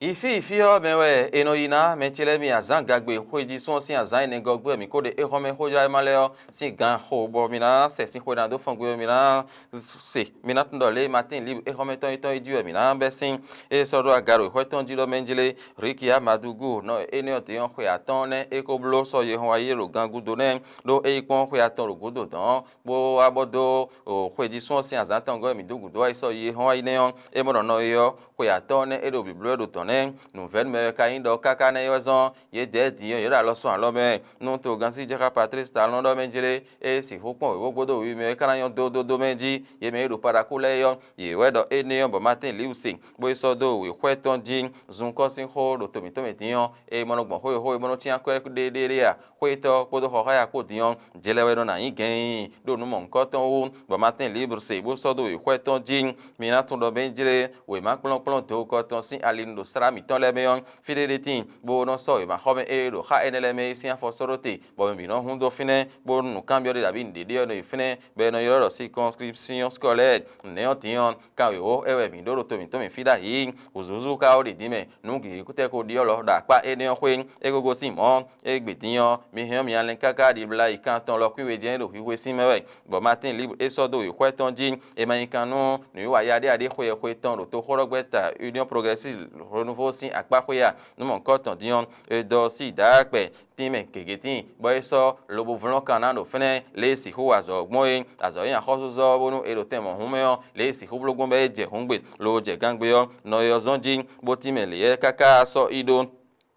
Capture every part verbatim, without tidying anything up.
Yi fí yi fí ɔ́ mɛ wɛ è nɔ yi ná mɛ ce lɛ́ɛ mi azǎn gagbe xwéjísún ɔ́ sín azǎn énɛ́ gɔ́ gbe wɛ mǐ ko ɖe éhɔ́mɛ xójlá e ma lɛ́ɛ ɔ́ sín gan xo bɔ mi ná sɛ sín xwe ná dó fɔn gbe wɛ mi ná se mi ná tunɖun ɖɔ lě e Matín Libre éhɔ́mɛtɔn yětɔn é jí wɛ mǐ ná bɛ́ sín. É sɔ́ ɖó aga ɖo xwɛ tɔn jí ɖɔ mɛ jlé Rikia Madugu nɔ énɛ́ ɔ́ dě ɔ́ xwe atɔ́ɔ́n nɛ́ é ko bló sɔ́ yehɔn wá yi ɖo gan gúdo nɛ́ ɖó é yi kpɔ́n xwe atɔn ɖo gǔdo dɔ̌n bó wá bɔ dó xwéjísún ɔ́ sín azǎn tɔn gɔ́ e mǐ dó gǔdo wá yi sɔ́ yehɔn wá yi nɛ́ ɔ́, é mɔ ɖɔ nɔ é ɔ́ xwe atɔ́ɔ́n nɛ́ é ɖo bǐbló wɛ ɖo dɔ̌n nɛ́. Nǔvɛ́nú mɛ wɛ ka nyí ɖɔ káká nɛ́ é wɛ zɔ́n yědɛɛ din ɔ́, yě ɖo alɔ sɔn alɔ mɛ. Nú togán sí jɛxá Patlísi Talɔn ɖɔ mɛ jlé, é sixú kpɔ́n wěwógbódó wi mɛ é ka ná nyɔ́ dó dódó mɛ jí, yě mɛ e ɖo Paɖakú lɛ́ɛ é ɔ́, yě wɛ ɖɔ énɛ́ ɔ́ bɔ Matín Liwu se, bó yi sɔ́ dó wěxwɛ́ tɔn jí. Zunkɔ́ sín xó ɖo to mǐtɔn mɛ din ɔ́, é ma nɔ gbɔn xwé e xó e ma nɔ cyán kwɛ́ ɖéɖéɖé ǎ. Xwétɔ́ kpódó xɔxáya kpó din ɔ́, jlɛ wɛ nɔ ná nyí gɛ̌n ɖo nǔ mɔ̌hunkɔtɔn wú, bɔ Matín Libre se bó sɔ́ dó wěxwɛ́ tɔn jí. Mi ná tunwun ɖɔ mɛ jlé wěma kplɔ́nkplɔ́n dǒkɔ tɔn sín ali nu ɖo slá mǐtɔn lɛ́ɛ mɛ ɔ́, fí ɖé ɖé tíin, bó nɔ́ sɔ́ wěmaxɔmɛ e ɖo xá énɛ́ lɛ́ɛ mɛ é sín afɔ sɔ́ ɖó te, bɔ mɛ bǐ nɔ́ hun dó fínɛ́, bó nú nǔkanbyɔ́ ɖé ɖo abǐ nǔɖé ɖé ɔ́ nɔ yi fínɛ́, bɔ è nɔ ylɔ́ ɖɔ circonscription scolaire. Nɛ̌ ɔ́ din ɔ́, kan wěwó é wɛ mǐ ɖó ɖo to mǐtɔn mɛ fí ɖ'ayǐ. Wǔzúzú ka ó ɖi din mɛ nú gǐgíkútɛ́ ko ɖyɔ́ lɔ ɖo akpá énɛ́ ɔ́ xwé. É gogo sín mɔ̌, égbé din ɔ́, mi hɛn ɔ́ mi ná lɛ́n káká ɖibla yi kan tɔn lɔ kwín we jɛ́n ɖo hwihwe sín mɛ wɛ, bɔ Matín Libre é sɔ́ dó wěxwɛ́ tɔn jí. È ma nyi kan nú nǔwiwa yaɖéyaɖé xwe xwe tɔn ɖo toxóɖɔgbɛ́ta Union Progressive Renouveau sín akpá xwé a? Nú mɔ̌hunkɔtɔn din ɔ́, è dɔ sí dǎ kpɛ tínmɛ gěgé tíin, bɔ é sɔ́ lobo vlɔ́n kan ná ɖo fɛ́nɛ́ lě e sixú wa azɔ̌ gbɔn é. Azɔ̌ nyi axɔ́súzɔ bónú è ɖo tɛn mɔ̌hun mɛ ɔ́, lě e sixú bló gbɔn bɔ é jɛ hǔngbe, lobo jɛ gángbe ɔ́, nɔ e ɔ́ zɔ́n jí, bó tínmɛ lě yɛ́ káká sɔ́ í ɖó.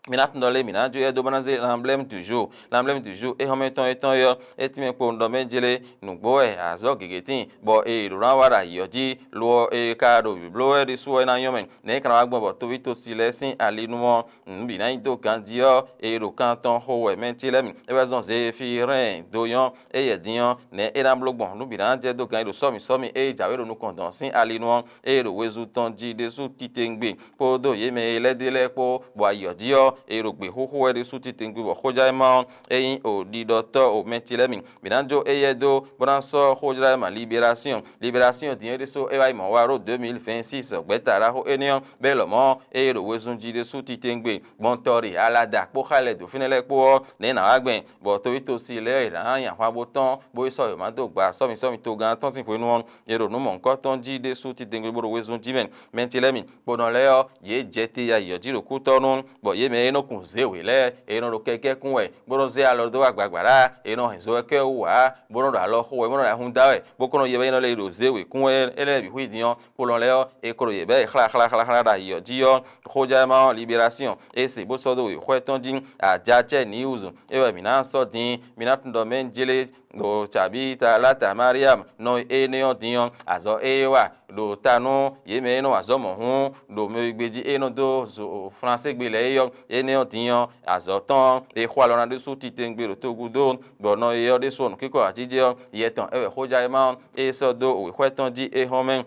Mi ná tunwun ɖɔ lě mǐ ná jó yɛ dó bó ná zé l'emblème du jour. L'emblème du jour éhɔ́mɛ tɔn étɔn é ɔ́, é tínmɛ kpowun ɖɔ mɛ jlé nǔgbó wɛ azɔ̌ gěgé tíin, bɔ è ɖǒ ná wa ɖo ayǐ ɔ́ jí, lo ɔ́, è ka ɖo vǐbló wɛ ɖésú ɔ́ é ná nyɔ́ mɛ. Nɛ̌ é ka ná wá gbɔn bɔ tovítósi lɛ́ɛ sín ali nu ɔ́, nǔ bǐ ná nyi dó ganjí ɔ́, è ɖo kan tɔn xo wɛ mɛ ce lɛ́ɛ mi? É wɛ zɔ́n Zefirɛ́n do nyɔ́, éyɛ́ din ɔ́, nɛ̌ é ná bló gbɔn? Nǔ bǐ ná jɛ dó ganjí ɖo sɔ́mi sɔ́mi e jǎwe ɖo nukɔn dɔn sín ali nu ɔ́, ée ɖo wezun tɔn jí ɖésú titewungbe kpódó yě mɛ e lɛ́ dó lɛ́ɛ kpó, bɔ ayǐ ɔ́ jí ɔ́, è ɖo gběxúxú wɛ ɖésú titewungbe bɔ xójánmɛ ɔ́, é nyí o ɖiɖɔtɔ́ o mɛ ce lɛ́ɛ mi. Mǐ ná jó éyɛ́ dó bó ná sɔ́ xójlá e ma liberásyɔn. Liberásyɔn din é ɖésú é wá yi mɔ̌ wá ɖó deux mille vingt-six gbɛ̌ta ɖaxó énɛ́ ɔ́, bɔ é lɔmɔ̌ ée ɖo wezun jí ɖésú titewungbe gbɔn tɔ ɖe alada kpó xá lɛ́ɛ dǒ fínɛ́ lɛ́ɛ kpó ɔ́, nɛ̌ nǎ wá gbɛn, bɔ tovítosi lɛ́ɛ e nǎ nyi ahwan bó tɔ́n, bó yi sɔ́ yǒ má dó gba sɔ́mi sɔ́mi togán tɔn sín hwenu ɔ́, è ɖo nǔ mɔ̌hunkɔtɔn jí ɖésú titewungbe bó ɖo wezun jí mɛ. Mɛ ce lɛ́ɛ mi, kponɔ lɛ́ɛ ɔ́, yě jɛ te yi ayǐ ɔ́ jí ɖo kútɔ́ nú, bɔ yě mɛ e nɔ kun zě wě lɛ́ɛ, è nɔ ɖo kɛkɛ́ kún wɛ, bó nɔ zé alɔ dó wá gbǎgbáɖá, è nɔ hɛn zo wɛ kɛ́ wú ǎ, bó nɔ ɖo alɔ xo wɛ, bó nɔ ɖo ayihún da wɛ, bó ko nɔ yɛ bɔ é nɔ lɛ́ yi ɖo zě wě kún wɛ énɛ́ lɛ́ɛ bǐ xwí din ɔ́, kponɔ lɛ́ɛ ɔ́, è ko ɖo yě bɛ́ yi xláxláxláxlá ɖo ayǐ ɔ́ jí ɔ́, xójánmɛ ɔ́, liberásyɔn, é se bó sɔ́ dó wěxwɛ́ tɔn jí, ajacɛ́ Niwuzu, é wɛ mǐ ná sɔ́ din, mǐ ná tunwun ɖɔ mɛ jlé ɖo Tabita Lata Mariam nɔ énɛ́ ɔ́ din ɔ́, azɔ̌ e é wa ɖo ta nú yě mɛ e nɔ wa azɔ̌ mɔ̌hun ɖo mɛwegbe jí e nɔ dó zo Flánségbe lɛ́ɛ é ɔ́, énɛ́ ɔ́ din ɔ́, azɔ̌ tɔn e xo alɔ ná ɖésú titewungbe ɖo togun dó, bɔ nɔ e ɔ́ ɖésú ɔ́ nǔkíkɔ ajijɛ ɔ́, yɛ tɔn é wɛ xójánma ɔ́, é sɔ́ dó wěxwɛ́ tɔn jí é hɔn mɛ.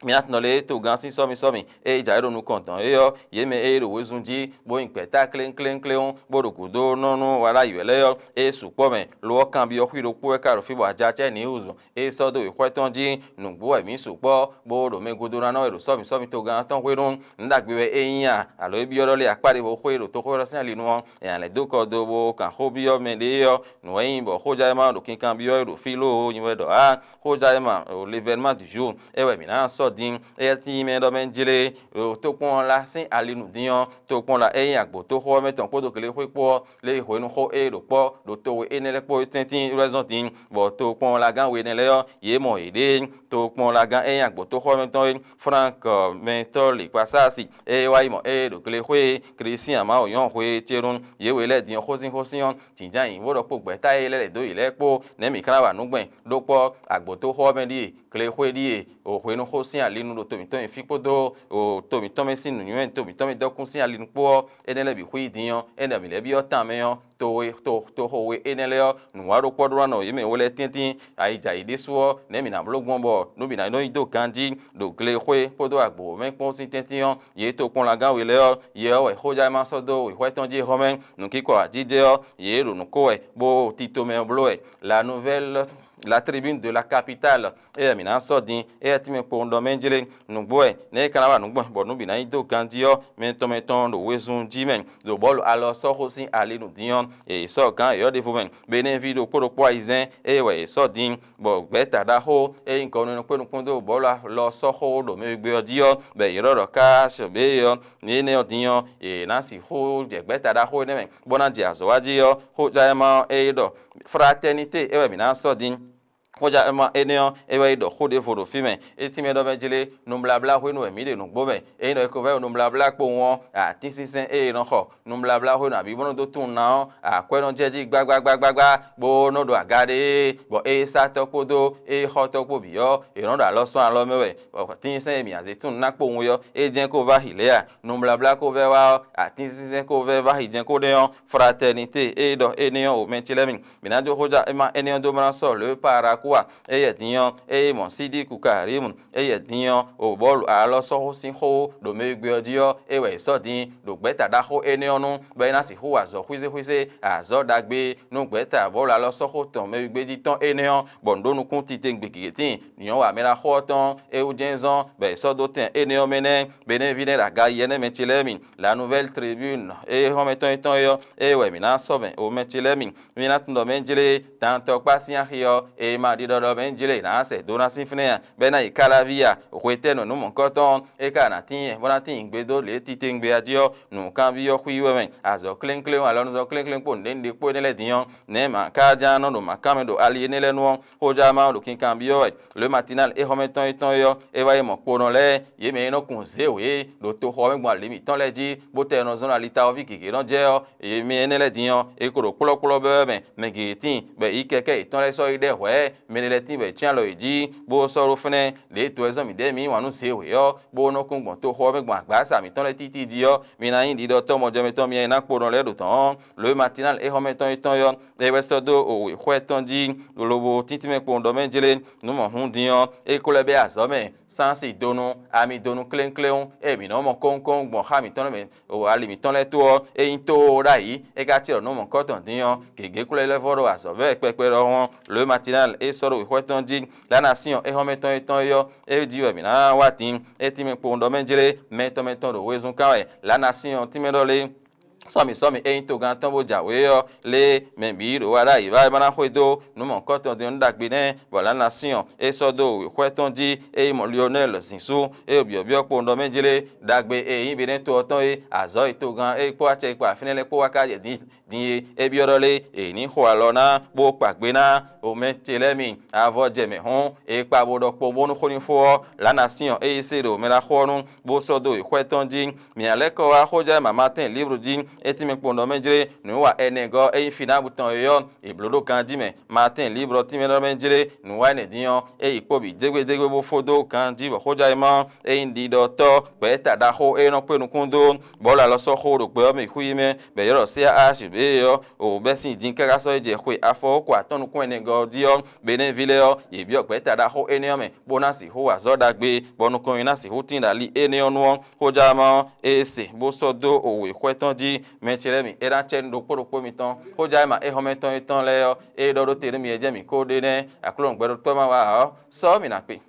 Mi ná tunɔ lě e togán sín sɔ́mi sɔ́mi e jǎwe ɖo nukɔn dɔn é ɔ́, yě mɛ e ɖo wezun jí, bó nyí gbɛ̌ta kléŋkléŋkléŋ, bó ɖo gǔdo nɔ nú waɖáyǐwɛ lɛ́ɛ ɔ́, é sukpɔ́ mɛ, lo ɔ́, kanbyɔ́ xwí ɖokpó wɛ ka ɖo fí bɔ ajacɛ́ Niwuzu e sɔ́ dó wěxwɛ́ tɔn jí nǔgbó wɛ mǐ sukpɔ́, bó ɖo mɛ gúdo ná nɔ wɛ ɖo sɔ́mi sɔ́mi togán tɔn hwenu. Nǔ ɖagbe wɛ é nyí a? Alo é byɔ́ ɖɔ lé akpá ɖěvo xwé ɖo toxóɖɔsín ali nu ɔ́, è nǎ lɛ́ dó kɔ do bó kan xó byɔ́ mɛɖée ɔ́, nǔ wɛ nyí bɔ xójánma ɖo kinkanbyɔ́ wɛ ɖo fí lóo nyi wɛ ɖɔ ǎ. Xójánma ɖo l'événement du jour é wɛ mǐ ná sɔ́ din. Éyɛ́ tíin mɛ ɖɔ mɛ jlé ɖo tokpɔnla sín ali nu din ɔ́, tokpɔnla e nyí agbotoxó ɔ́ mɛ tɔn kpódó glexwé kpó ɔ́, lě e hwenu xó e ɖo kpɔ́ ɖo to we énɛ́ lɛ́ɛ kpó tɛ́ntin wɛ zɔ́n din, bɔ tokpɔnlagán we énɛ́ lɛ́ɛ ɔ́, yě mɔ yěɖée. Tokpɔnlagán e nyí agbotoxó ɔ́ mɛ tɔn é, Flánk mɛtɔ́ Likpasási, ée wá yi mɔ ée ɖo glexwé e Klísián Mawu nyɔ́ hwe ce nu yě we lɛ́ɛ din ɔ́ xósínxósín ɔ́, jǐnján nyǐxó ɖɔkpó gbɛ̌ta e lɛ́ lɛ̌ dó yě lɛ́ɛ kpó, nɛ̌ mǐ ka ná wa nǔ gbɛn? Ɖó kpɔ́, agbotoxó ɔ́ mɛ ɖíe, glexwé ɖíe, o hwenu xó sín ali nu ɖo to mǐtɔn nyi fí kpódó o to mǐtɔn mɛ sín nǔnywɛ́, to mǐtɔn mɛ dɔkun sín ali nu kpó ɔ́, énɛ́ lɛ́ɛ bǐ xwí din ɔ́, énɛ́ mǐ lɛ́ byɔ́ tan mɛ ɔ́, to e to toxo we énɛ́ lɛ́ɛ ɔ́, nǔwaɖokpɔ́ ɖó ná nɔ yě mɛ wlɛ́ tɛ́ntin. Ayǐjǎyǐ ɖésú ɔ́, nɛ̌ mǐ ná bló gbɔn bɔ nú mǐ ná nɔ nyi dó ganjí ɖo glexwé kpódó agbo mɛ kpɔ́n sín tɛ́ntin ɔ́, yě tokpɔnlagán we lɛ́ɛ ɔ́, yɛ ɔ́ wɛ xójánma sɔ́ dó wěxwɛ́ tɔn jí xɔ́mɛ, nǔkíkɔ ajijɛ ɔ́, yě ɖo nǔ ko wɛ, bó tito mɛ ɔ́ bló wɛ. La Nouvelle La Tribune de la Capitale, eye mǐ ná sɔ́ din, eye tínmɛ kpowun ɖɔ mɛ jlé. Nǔgbó wɛ nɛ̌ é ka ná wa nǔ gbɔn bɔ nǔ bǐ ná yi dó ganjí ɔ́, mɛ tɔn mɛ tɔn ɖo wezun jí mɛ, ɖo bɔ̌lu alɔ sɔ́xo sín ali nǔ dín ɔ́, è sɔ́ gǎn yɔ̌yɔ́ ɖěvo mɛ, Benín ví ɖokpó ɖokpó ayizɛ́n, eye wɛ è sɔ́ din, bɔ gbɛ̌ta ɖaxó e nyí gɔnunɔ kpé nukún dó bɔ̌lu alɔ sɔ́xo ɖo mɛ e gbe ɔ́ jí ɔ́, bɔ è ylɔ́ ɖɔ Kaashiɔ běe ɔ́, énɛ́ ɔ́ din ɔ́, è nǎ sixú jɛ gbɛ̌ta ɖaxó énɛ́ mɛ, bó ná jɛ azɔ̌ wa jí ɔ́, xójánɛmá ɔ́, é ɖɔ Fraternité é wɛ mǐ ná sɔ́ din. Xójánɛmá énɛ́ ɔ́, é wɛ yi ɖɔ xó ɖěvo ɖo fí mɛ. É tínmɛ ɖɔ mɛ jlé, nubláblá hwenu wɛ mǐ ɖe nǔgbó mɛ. Ényí ɖɔ é ko vɛ́ nubláblá kpowun ɔ́, atínsínsɛ́n e è nɔ xɔ nubláblá hwenu abǐ bó nɔ dó tunwun ná ɔ́, akwɛ́ nɔ jɛ jí gbágbágbágbá, bó nɔ ɖo aga ɖé, bɔ ée sátɔ́ kpódó ée xɔ́tɔ́ kpó bǐ ɔ́, è nɔ ɖo alɔ sɔ́ alɔ mɛ wɛ. Atínsɛ́n e mǐ azě tunwun ná kpowun é ɔ́, é jɛ́n ko vɛ́ axi lě a? Nubláblá ko vɛ́ wá ɔ́, atínsínsɛ́n ko vɛ́ vɛ́ axi jɛ́n ko ɖe ɔ́, Fraternité e ɖɔ énɛ́ ɔ́, o mɛ ce lɛ́ɛ mi. Mǐ ná jó xójánɛmá énɛ́ ɔ́ dó má ná sɔ́ lě Parakúa, éyɛ́ din ɔ́, ée mɔ Sídíku Karímu, éyɛ́ din ɔ́, o bɔ́lu alɔ sɔ́xó sín xó ɖo mɛ e gbe ɔ́ jí ɔ́, é wɛ è sɔ́ din ɖo gbɛ̌ta ɖaxó énɛ́ ɔ́ nu, bɔ é ná sixú wa azɔ̌ xwízéxwízé, azɔ̌ ɖagbe nú gbɛ̌ta bɔ́lu alɔ sɔ́xó tɔn mɛ e gbe jí tɔn énɛ́ ɔ́, bɔ nǔ ɖó nukún titewungbe gěgé tíin. Nyɔ̌nu wa mɛ ɖaxó ɔ́ tɔn é wú jɛ́n zɔ́n, bɔ è sɔ́ dó tɛn énɛ́ ɔ́ mɛ nɛ́, Benín ví nɛ́ ɖo aga yi ɛnɛ́ mɛ ce lɛ́ɛ mi. La Nouvelle Tribune, é xɔ́mɛ tɔn étɔn é ɔ́, é wɛ mǐ ná sɔ́ mɛ, o mɛ ce lɛ́ɛ mi. Mi ná tunwun ɖɔ mɛ jlé tantɔkpá sín axi ɔ́, è ma ɖiɖɔ ɖɔ mɛ jlé è nǎ sɛ dó ná sín fínɛ́ a, bɔ é ná yi Káláví a? Hwetɛ́nu nǔ mɔ̌hunkɔtɔn ɔ́, é ka ná tíin, bó ná tíin gbe dó lě titewungbe jí ɔ́, nǔkanví ɔ́ xwíí wɛ mɛ, azɔ̌ klénkléwún, alɔnuzɔ́ klénkléwún kpó nǔɖé nǔɖé kpó énɛ́ lɛ́ɛ din ɔ́, nɛ̌ mǎ ká ján nɔ ɖo mǎ kan mɛ ɖo ali énɛ́ lɛ́ɛ nu ɔ́, xójánɛmá ɔ́ ɖo kinkanbyɔ́ wɛ. Le Matinal é xɔ́mɛ tɔn étɔn é ɔ́, é wá yi mɔ kponɔ lɛ́ɛ, yě mɛ e nɔ kun zě wě ɖo toxo ɔ́ mɛ gbɔn ali mǐtɔn lɛ́ɛ jí, bó tɛ nɔ zɔ́n ɖo ali ta ɔ́ ví gěgé nɔ jɛ ɔ́, yě mɛ énɛ́ lɛ́ɛ din ɔ́, è ko ɖo kplɔ́kplɔ́ bɛ́ mɛ, mɛ gěgé tíin, bɔ è yí kɛkɛ́ yětɔn lɛ́ɛ sɔ́ yi ɖɛ hwɛ̌, mɛ ɖé lɛ́ɛ tíin bɔ è cyán alɔ yě jí, bó sɔ́ ɖó fɛ́nɛ, lě e to wɛ zɔ́n mǐdɛɛ mǐ yi wǎn nú zě wě ɔ́, bó nɔ kún gbɔn toxo ɔ́ mɛ gbɔn agbǎsa mǐtɔn lɛ́ɛ títí jí ɔ́, mi ná nyí ɖiɖɔtɔ́ mɔjɛmɛtɔ́ mi e ná kponɔ lɛ́ɛ ɖo tɔ̌ɔn. Le Matinal é xɔ́mɛ tɔn étɔn ɔ́, é wɛ sɔ́ dó wěxwɛ́ tɔn jí, lobo tíntín mɛ kpowun ɖɔ mɛ jlé, nǔ mɔ hun din ɔ́, é ko lɛ́ bɛ́ azɔ̌ mɛ, sánsì donu, ami donu klénkléwún, ée mǐ nɔ mɔ kɔ́nkɔ́n gbɔn xá mǐtɔn lɛ́ɛ mɛ, o ali mǐtɔn lɛ́ɛ tó ɔ́, é nyí tóó ɖ'ayǐ, é ka cyɔ nǔ mɔ̌hunkɔtɔn din ɔ́, gěgé kú lɛ́ lɛ́ vɔ ɖo azɔ̌ vɛ́ kpɛkpɛ ɖɔhun ɔ́. Le Matinal é sɔ́ ɖo wěxwɛ́ tɔn jí, La Nation é xɔ́mɛ tɔn étɔn é ɔ́, é jí wɛ mǐ ná wá din, é tínmɛ kpowun ɖɔ mɛ jlé, mɛ tɔn mɛ tɔn ɖo wezun kán wɛ, La Nation tínmɛ ɖɔ lé. Sɔ́mi sɔ́mi é nyí togán tɔn bó jǎwe ɔ́, lé mɛ bǐ ɖo wa ɖ'ayǐ wá é ma ná xwedó nǔ mɔ̌hunkɔtɔn din ɔ́ nú ɖagbe nɛ́, bɔ La Nation é sɔ́ dó wěxwɛ́ tɔn jí, é yi mɔ Lionel Zǐnsú, é byɔ̌byɔ́ kpowun ɖɔ mɛ jlé, ɖagbe e nyí Benɛ́ to ɔ́ tɔn é, azɔ̌ e togán é kpó acɛ e kpo afínɛ́ lɛ́ɛ kpó wá ká jɛ din din e é byɔ́ ɖɔ lé, è ní xo alɔ ná, bó kpa gbe ná omɛ ce lɛ́ɛ mi. Avɔ jɛ mɛ hɔ́n, è kpa bó ɖɔ kpo bónú xó ní fó ɔ́, La Nation é yi se ɖo mɛ ɖaxó ɔ́ nu, bó sɔ́ dó yi xwɛ tɔn jí. Mǐ ná lɛ́ kɔ wá xójánma Matin Libre jí, é tínmɛ kpowun ɖɔ mɛ jlé, nǔ wa ɛnɛgɔ́ e nyí Finabu tɔn é ɔ́, è blǒ ɖó ganjí mɛ. Matin Libre ɔ́ tínmɛ ɖɔ mɛ jlé, nǔ wa énɛ́ din ɔ́, é yi kpó bǐ dégbédégbé bó fó dó ganjí bɔ xójánma ɔ́, é nyí ɖiɖɔtɔ́ gbɛ̌ta ɖaxó e nɔ kpé nukún dó bɔ̌lu alɔ sɔ́ xó ɖo gbɛ ɔ́ mɛ xwí mɛ, bɔ è ylɔ́ C A H B ɔ́, o bɛ́ sín din káká sɔ́ yi jɛ xwe afɔwɔ́kɔ atɔ́ nukún ɛnɛgɔ́ ɔ́ jí ɔ́, Benɛ́ví lɛ́ɛ ɔ́, yě byɔ́ gbɛ̌ta ɖaxó énɛ́ ɔ́ mɛ, bó ná sixú wa azɔ̌ ɖagbe, bɔ nukɔn nyi ná sixú tín ɖo ali énɛ́ ɔ́ nu ɔ́, xójánma ɔ́, é se, bó sɔ́ dó o wěxwɛ́ tɔn jí. Mɛ ce lɛ́ɛ mi, é ná cɛ nú ɖokpó ɖokpó mitɔn. Xójánma éhɔ́mɛtɔn étɔn lɛ́ɛ ɔ́, é ɖɔ ɖó te nú mi é jɛ́n mǐ ko ɖe nɛ́, Aklúnɔ gbɛɖotɔ́ ma wa ǎ ɔ́, sɔ́ mǐ ná kpe.